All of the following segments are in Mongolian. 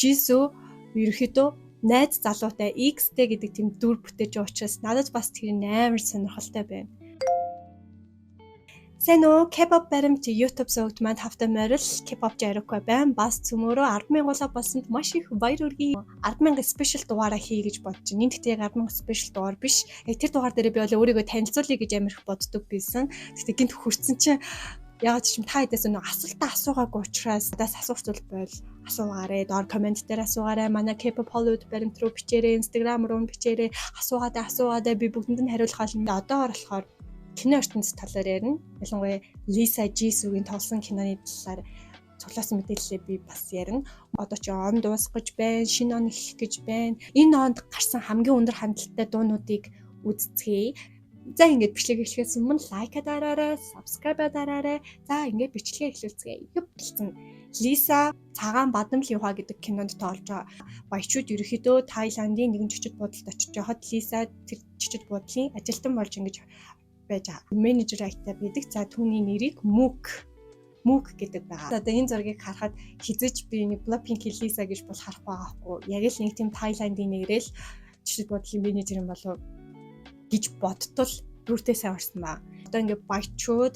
Jisoo ерөөхдөө найз залуутай X-тэй гэдэг тийм дүр бүтээж байгаа учраас надад бас тэр амар сонирхолтой байна. Сайн уу? K-pop баримт YouTube сувагт маань тавтай морил K-pop жарихгүй байна. Бас цөмөрөө 10,000 гулаа болсонд маш их баяр хүргэе. 10,000 special дугаараа хий гэж бодож байна. Энд гэхдээ яг 10,000 special дугаар биш. Яг тэр дугаар дээр би бол өөрийгөө танилцуулъя гэж амар их боддог байсан. Гэхдээ гинт хүрсэн чинь ягаад ч юм та хэдээс нөө асуултаа асуугаагүй учраас надаас асуух зүйл бол асуугаарэ. Доор comment дээр асуугаарэ. Манай K-pop Hollywood баримт руу бичээрэй, Instagram руу бичээрэй. Асуугаадаа, асуугаадаа, би бүгдэнд нь хариулах болно. Одоо болохоор кино ертөнц талаар ярина. Ялангуяа Лиса, Jisoo-гийн тоглосон киноны талаар цуглаасан мэдээллээ би бас ярина. Одоо чи он дуусгаж байна, шинэ он эхлэх гэж байна. Энэ онд гарсан хамгийн өндөр хандлттай дуунуудыг үзцгээе. За, ингээд бичлэг эхлэхээс өмнө like дараарай, subscribe дараарай. За, ингээд бичлэгээ эхлүүлцгээе. Юп гэсэн. Лиса Цагаан бадам Лихуа гэдэг кинонд тоглож байгаа. Баячууд ерөөхдөө Таиландын нэгэн жижиг буудалд очиж байхад Лиса тэр жижиг буудлын ажилтан болж ингэж байж байгаа. Менежер айттай байдаг. За, түүний нэрийг Мүк Мүк гэдэг байгаа. Одоо энэ зургийг харахад хизэж би нэг Blackpink Лиса гэж бол харах байгаа хгүй. Яг л нэг тийм Таиландын нэрэл жижиг буудлын менежер юм болов гэж бодтол дүртэй сайн орсон ба. Одоо ингээ баячууд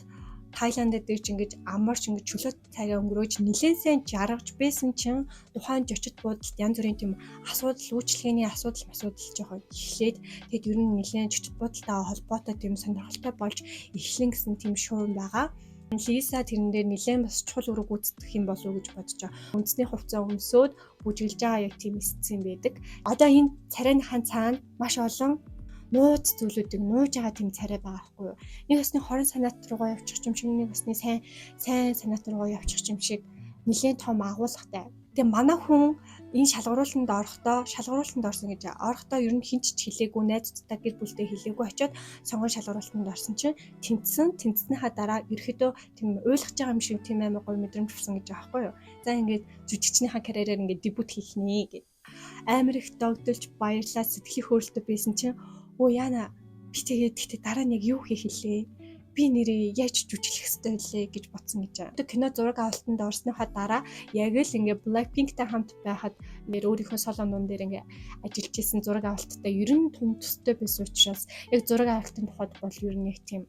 Таиландд дэрч ингэж амарч, ингэж чөлөөт цагаа өнгөрөөж, нэлээд сайн жаргаж байсан чинь тухайн жочид буудалд янз бүрийн тийм асуудал, үйлчлэгээний асуудал асуудал жоохон эхлээд, тэгэд ер нь нэлээд жочид буудалтай холбоотой тийм сонирхолтой болж эхлэн гэсэн тийм шуум байгаа. Лиса тэрэн дээр нэлээд бас чухал үүрэг гүйцэтгэх юм болов уу гэж бодож байгаа. Үндэсний хувцас өмсөөд бүжиглж байгаа яг тийм сцен байдаг. Одоо энэ царайныхаа цаана маш олон нууц зүйлүүдийг нууж байгаа тийм царай байгаа байхгүй юу. Нэг өсний хорон санаат руугаа явчих юм шиг, нэг өсний сайн сайн санаат руугаа явчих юм шиг нэлээд том агуулгатай. Тэгээ манай хүн энэ шалгаруултанд орохдоо, шалгаруултанд орсон гэж орохдоо ер нь хинч ч хэлээгүй, найзуудтай, гэр бүлтэй хэлээгүй очиод сонгон шалгаруултанд орсон чинь тэнцсэн. Тэнцснийхаа дараа ерөөхдөө тийм уйлгаж байгаа юм шиг тийм амар гоё мэдрэмж авсан гэж байгаа байхгүй юу. За, ингээд жүжигчнийхаа карьераар ингээд дебют хийх нэ гэд амар их догдолж баярлаад сэтгэлийн хөөрөлтөй байсан чинь өө яана, би тэгээд гэхдээ дараа нь яг юу хийх хэлээ, би нэрээ яаж жүжиглэх ёстой вэ гэж бодсон гэж байгаа. Тэр кино зураг авалтанд орсныхаа дараа яг л ингээ Blackpink-тай хамт байхад нэр өөрийнхөө соло нун дээр ингээ ажиллаж исэн зураг авалттай ер нь тун төстэй байсан учраас яг зураг авалтын тухайд бол ер нь нэг тийм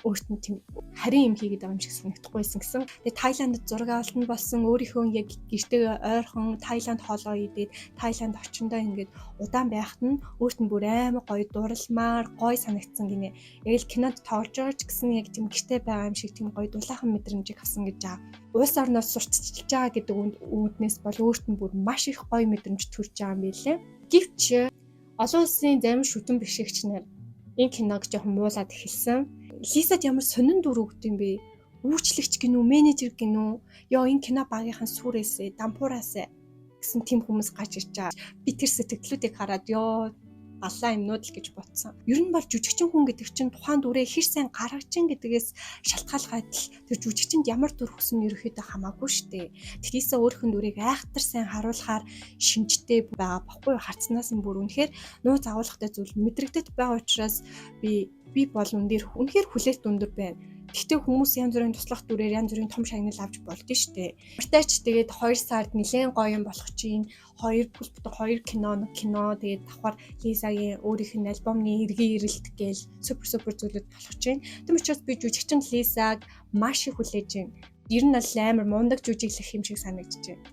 өөрт нь тийм харин юм хийгээд байгаа юм шиг санагдахгүйсэн гэсэн. Тэгээ Таиландд зураг авалт нь болсон, өөрийнхөө яг гэртээ ойрхон Таиланд хоолоо идээд, Таиланд орчиндоо ингээд удаан байхад нь өөрт нь бүр амар гоё дурламаар гоё санагдсан гинэ. Яг л кинонд тоглож байгаа ч гэсэн яг тийм гэртээ байгаа юм шиг тийм гоё дулаахан мэдрэмжийг авсан гэж байгаа. Улс орноос сурталчилж байгаа гэдэг үүднээс бол өөрт нь бүр маш их гоё мэдрэмж төрж байгаа юм билээ. Гэвч олон улсын зарим шүтэн бишрэгч нар энэ киног жоохон муулаад эхэлсэн. Лисад ямар сонин дүр өгд юм бэ? Үйлчлэгч гинүү, менежер гинүү? Йоо, энэ кино багийнхан сүрээсээ, дампуураасаа гэсэн тийм хүмүүс гарч ирж байгаа. Би тэр сэтгэлдлүүдийг хараад ёо, баллаа юмнууд л гэж бодсон. Ер нь бол жүжигчин хүн гэдэг чинь тухайн дүрээ хэр сайн гаргаж ин гэдгээс шалтгаалгаад л тэр жүжигчинд ямар дүр өгсөн нь ерөөхдөө хамаагүй шүү дээ. Тэрээсээ өөрийнх нь дүрийг айхтар сайн харуулахаар шинжтэй байгаа баггүй, харцнаас нь бүр үнэхээр нууц агуулгатай зүйл мэдрэгдэт байгаа учраас би би бол үн дээр үнэхээр хүлээлт өндөр байна. Гэхдээ хүмүүс янз бүрийн туслах дүрээр янз бүрийн том шагнал авч болдсон шүү дээ. Мартаач тэгээд 2 сард нэлээд гоё юм болох чинь хоёр бүл бүтэн хоёр кино кино тэгээд давхар Лизагийн өөрийнх нь альбомны эргэн ирэлт гээл супер супер зүйлүүд болох чинь. Тийм учраас би жүжигчин Лизаг маш их хүлээж байна. Ер нь бол амар мундаг жүжиглэх юм шиг санагдаж байна.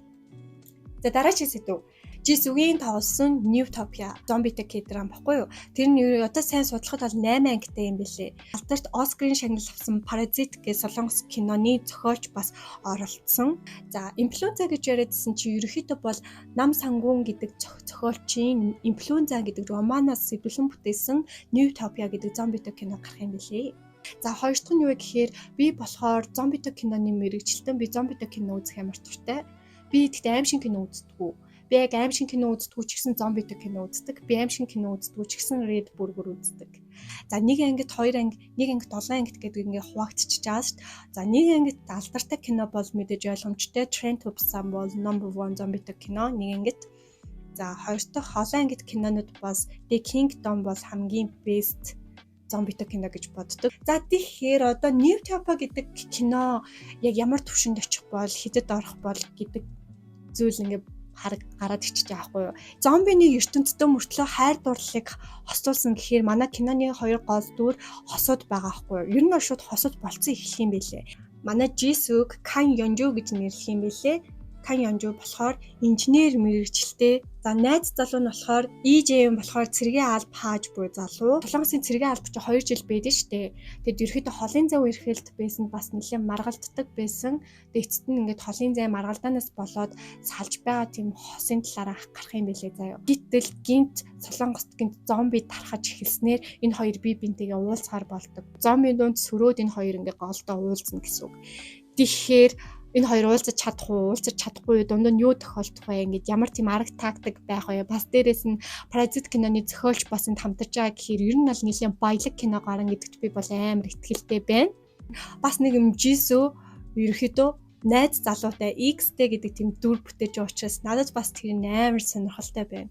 За, дараагийн сэдв. Jisoo-гийн тоглосон Newtopia зомбитэй K-drama баггүй юу? Тэр нь одоо сайн судлахад бол 8 ангитай юм билээ. Алдарт Оскарын шагнал авсан Parasite гэх солонгос киноны зохиолч бас оролцсон. За, Инфлюенза гэж яриадсэн чи ерөөхдөө бол Нам Сангун гэдэг зохиолчийн Инфлюенза гэдэг романаас сэдвлэн бүтээсэн Newtopia гэдэг зомбитой кино гарах юм билээ. За, хоёр дахь нь юу вэ гэхээр би болохоор зомбитой киноны мэргэжилтэн, би зомбитой кино үзэх амар дуртай. Би гэхдээ аимшиг кино үздэггүй. Би яг аимшиг кино үздэггүй ч гэсэн зомбитой кино үздэг. Би аимшиг кино үздэггүй ч гэсэн Red Burger үздэг. За, нэг ангид хоёр анги, нэг ангид долоон ангид гэдэг ингээ хуваагдчихж байгаа шүү дээ. За, нэг ангид алдартай кино бол мэдээж ойлгомжтой Train to Busan бол number 1 зомбитой кино нэг ангид. За, хоёр дахь олон ангид кинонууд бас The Kingdom бол хамгийн best зомбитой кино гэж боддог. За, тэгэхээр одоо Newtopia гэдэг кино яг ямар түвшинд очих бол, хэдэд орох бол гэдэг зүйл ингээ Хараг гараад ичиж байгаа байхгүй юу. Зомбины ертөнцийн мөртлөө хайр дурлалыг хосуулсан гэхээр манай киноны хоёр гол дүр хосууд байгаа байхгүй юу. Ер нь бол шууд хосууд болцсон эхлэх юм бэлээ. Манай Жисүг Кан Йонжу гэж нэрлэх юм бэлээ. Кан Йонжу болохоор инженер мэргэжилтэй. За, найз залуу нь болохоор EJM болохоор цэргийн алба хааж буй залуу. Солонгосын цэргийн алба чи 2 жил байдаг шүү дээ. Тэгэд ерөөхдөө холын зав эрхэлт байсан, бас нэлээд маргалддаг байсан. Тэгээд эцэст нь ингээд холын зай маргалдаанаас болоод салж байгаа тийм хосын талаар гарах юм бэлээ заяа. Гэтэл гинт Солонгост гинт зомби тархаж эхэлснээр энэ хоёр бие биентэйгээ уулзахаар болдог. Зомбийн дунд сөрөөд энэ хоёр ингээд голдоо уулзна гэсэн үг. Тэгэхээр энэ хоёр уулзаж чадах уу, уулзаж чадахгүй дунд нь юу тохиолдох вэ? Ингээд ямар тийм арга тактик байх вэ? Бас дээрэс нь Паразит киноны зохиолч бас энд хамтарч байгаа гэхээр ер нь бол нэлээд баялаг кино гарна гэдэгт би бол амар итгэлтэй байна. Бас нэг юм, Жисү ерөөхдөө найз залуутай X-тэй гэдэг тийм дүр бүтээж байгаа учраас надад бас тэр нь амар сонирхолтой байна.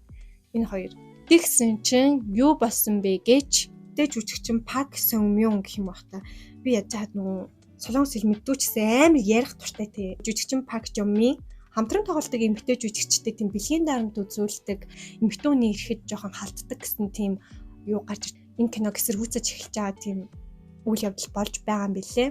Энэ хоёр. Тэгсэн чинь юу болсон бэ гэж тэ жүжигчин Пак Сон Мюн гэх юм бах та. Би яаж чад нөгөө солонгос хэл мэддүү ч гэсэн амар ярих дуртай те. Жүжигчин Пак Жомми хамтран тоглодог эмэгтэй жүжигчтэй тийм бэлгийн дарамт үзүүлдэг, эмэгтэй хүний ирэхэд жоохон халтдаг гэсэн тийм юу гарч энэ киног эсэргүүцэж эхэлж байгаа тийм үйл явдал болж байгаа юм билээ.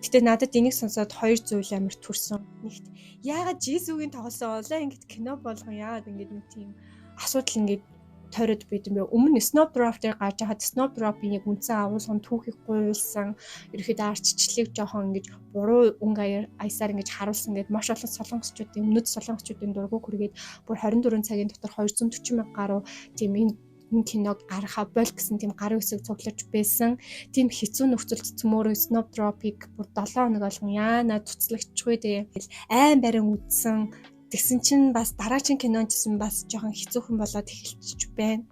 Гэтэ надад энийг сонсоод хоёр зүйл амар төрсөн. Нэгт, яагаад Жисүгийн тоглосон олон ингэт кино болгон яагаад ингэж нэг тийм асуудал ингэж тойроод байд юм бэ? Өмнө Snowdrop дээр гарч байхад Snowdrop-ийн яг үндсэн агуулгын түүхийг гуйлсан, ерөөхдөө ардчилыг жоохон ингэж буруу өнгө аясаар ингэж харуулсан гэдээ маш олон солонгосчуудын, өмнөд солонгосчуудын дургуг хүргээд бүр 24 цагийн дотор 240 мянга гаруй тийм энэ киног гаргахаа боль гэсэн тийм гарын үсэг цуглаж байсан. Тийм хэцүү нөхцөлд цөмөөрөө Snowdrop-ыг бүр 7 хоног болгон яана цуцлагчгүй тэгээ айн барин үдсэн. Тэгсэн чинь бас дараагийн кинон гэсэн бас жоохон хэцүүхэн болоод эхэлчих байна.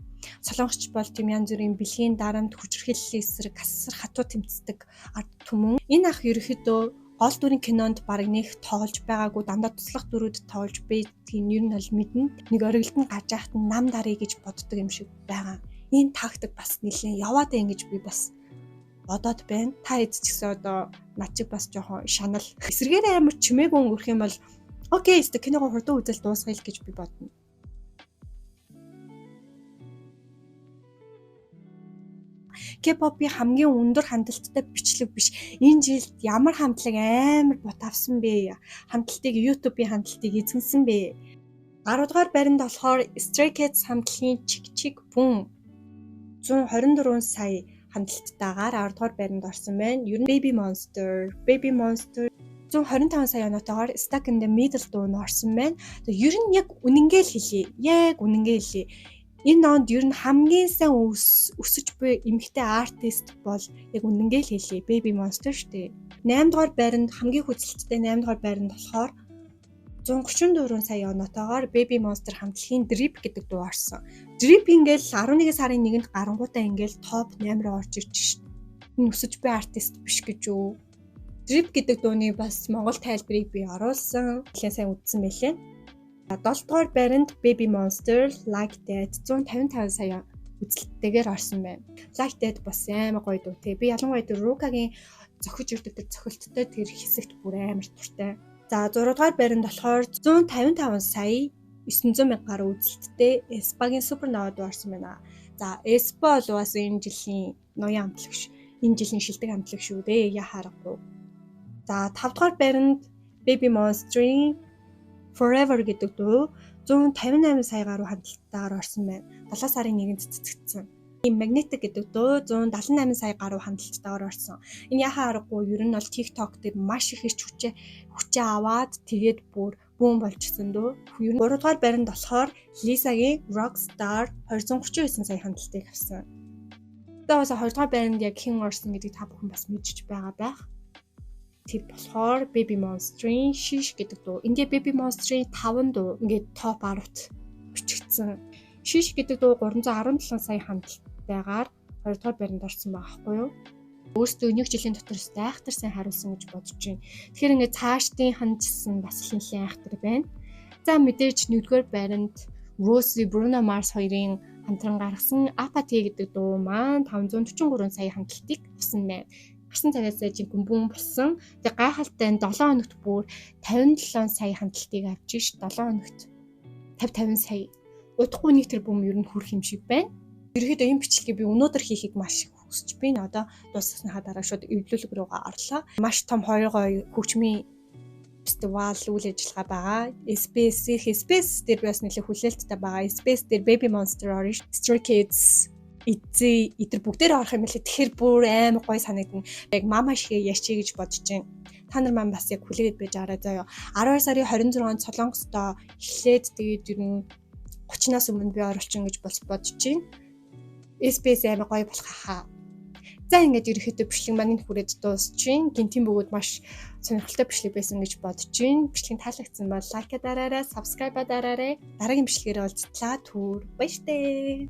Солонгосч бол тийм янз бүрийн бэлгийн дарамт, хүчирхийллийн эсрэг асар хатуу тэмцдэг ард түмэн. Энэ ах ерөөхдөө гол дүрийн кинонд бараг нэг тоглож байгаагүй, дандаа туслах дүрүүд тоглож байдгийг нь ер нь бол мэднэ. Нэг ориглолт нь гарч яхад нь нам даръя гэж боддог юм шиг байгаа. Энэ тактик бас нэлээд яваад байна гэж би бас бодоод байна. Та хэд ч гэсэн одоо над чиг бас жоохон шанал. Эсрэгээр амар чимээгүй өнгөрөх юм бол okay, өстө киногоо хурдан үзэл дуусгая л гэж би бодно. K-pop-ийн хамгийн өндөр хандлттай бичлэг биш. Энэ жилд ямар хамтлаг амар бут авсан бэ? Хандлтыг, YouTube-ийн хандлтыг эзэмсэн бэ? 10 дугаар байранд болохоор Stray Kids хамтлагийн Chk Chk Boom 124 сая хандлттайгаар 10 дугаар байранд орсон байна. Ер нь Baby Monster 125 сая оноотойгоор Stuck in the Middle дуу нь орсон байна. Тэгээ ер нь яг үнэнгээ л хэлье. Яг үнэнгээ хэлье. Энэ онд ер нь хамгийн сайн өсөж буй эмэгтэй артист бол яг үнэнгээ л хэлье. Baby Monster шүү дээ. 8 дугаар байранд, хамгийн хүчилттэй 8 дугаар байранд болохоор 134 сая оноотойгоор Baby Monster хамтлагийн Drip гэдэг дуу орсон. Drip ингээл 11 сарын 1-нд гарангуутаа ингээл топ 8 руу орж ирж шин. Энэ өсөж буй артист биш гэж үү? Drip гэдэг дууны бас монгол тайлбарыг би оруулсан. Нэлээд сайн үзсэн байлээ. 7 дугаар байранд Baby Monster Like That 155 сая үзэлттэйгээр орсон байна. Like That бас амар гоё дуу те. Би ялангуяа тэр Рукагийн зохиж ирдэг тэр цохилттой тэр хэсэгт бүр амар дуртай. За, 6 дугаар байранд болохоор 155 сая 900 мянга гаруй үзэлттэй Aespa-гийн Supernova дуу орсон байна. За, Aespa бол бас энэ жилийн ноён хамтлаг, энэ жилийн шилдэг хамтлаг шүү дээ. Я харахгүй. За, 5 дугаар байранд Baby Monster-ийн Forever гэдэг дуу 158 сая гаруй хандлттайгаар орсон байна. 7 сарын 1-нд цэцэгдсэн. Magnetic гэдэг дуу 178 сая гаруй хандлттайгаар орсон. Энэ яхаа аргагүй ер нь бол TikTok дээр маш их ирч хүчээ аваад тэгээд бүр бүүн болчихсон дөө. Ер нь 3 дугаар байранд болохоор Lisa-гийн Rockstar 239 сая хандлтыг авсан. Одоо бас 2 дугаар байранд яг хэн орсон гэдгийг та бүхэн бас мэдчихэж байгаа байх. Тэр болохоор Baby Monster-ийн Sheesh гэдэг дуу. Ингээ Baby Monster-ийн 5 дуу ингээд топ 10-т бичигдсэн. Sheesh гэдэг дуу 317 сая хандлттайгаар 2 дугаар байранд орсон байгаа байхгүй юу? Өөрсдөө нэг жилийн дотор айхтар сайн харуулсан гэж бодож байна. Тэгэхээр ингээд цаашдын ханжсан бас нэлээд айхтар байна. За, мэдээж нэгдүгээр байранд Rose, Bruno Mars хоёрын хамтран гаргасан Apathy гэдэг дуу маань 543 сая хандлтыг авсан байна. Гарсан цагаасаа жинхэнэ бүүн болсон. Тэгээ гайхалтай энэ 7 хоногт бүр 57 сая хандлтыг авч ш 7 хоногт 50 50 сая. Удахгүй нэг тэр бүүм ер нь хүрэх юм шиг байна. Ерөнхийдөө энэ бичлэгийг би өнөөдөр хийхийг маш их хүсэж байна. Одоо дуусгасныхаа дараа шууд эвлүүлэг рүүгээ орлоо. Маш том хоёр гоё хөгжмийн фестивал үйл ажиллагаа байгаа. SBS SBS дээр би бас нэлээд хүлээлттэй байгаа. SBS дээр Baby Monster орно. Stray Kids, ITZY эдэр бүгдээр орох юм лээ. Тэгэхээр бүр амар гоё санагдана. Яг мама шиг яши гэж бодож байна. Та нар маань бас яг хүлээгээд байж байгаарай заяа. 12 сарын 26-нд Солонгосдоо эхлээд, тэгээд ер нь 30-наас өмнө би оруулчин гэж бодож байна. SBS амар гоё болох хаа. За, ингээд ерөнхийдөө бичлэг маань энэ хүрээд дуусчихин. Гинтийн бөгөөд маш сонирхолтой бичлэг байсан гэж бодож байна. Бичлэг таалагдсан бол like дараарай, subscribe дараарай. Дараагийн бичлэгээр уулзтлаа. Түр баяртай.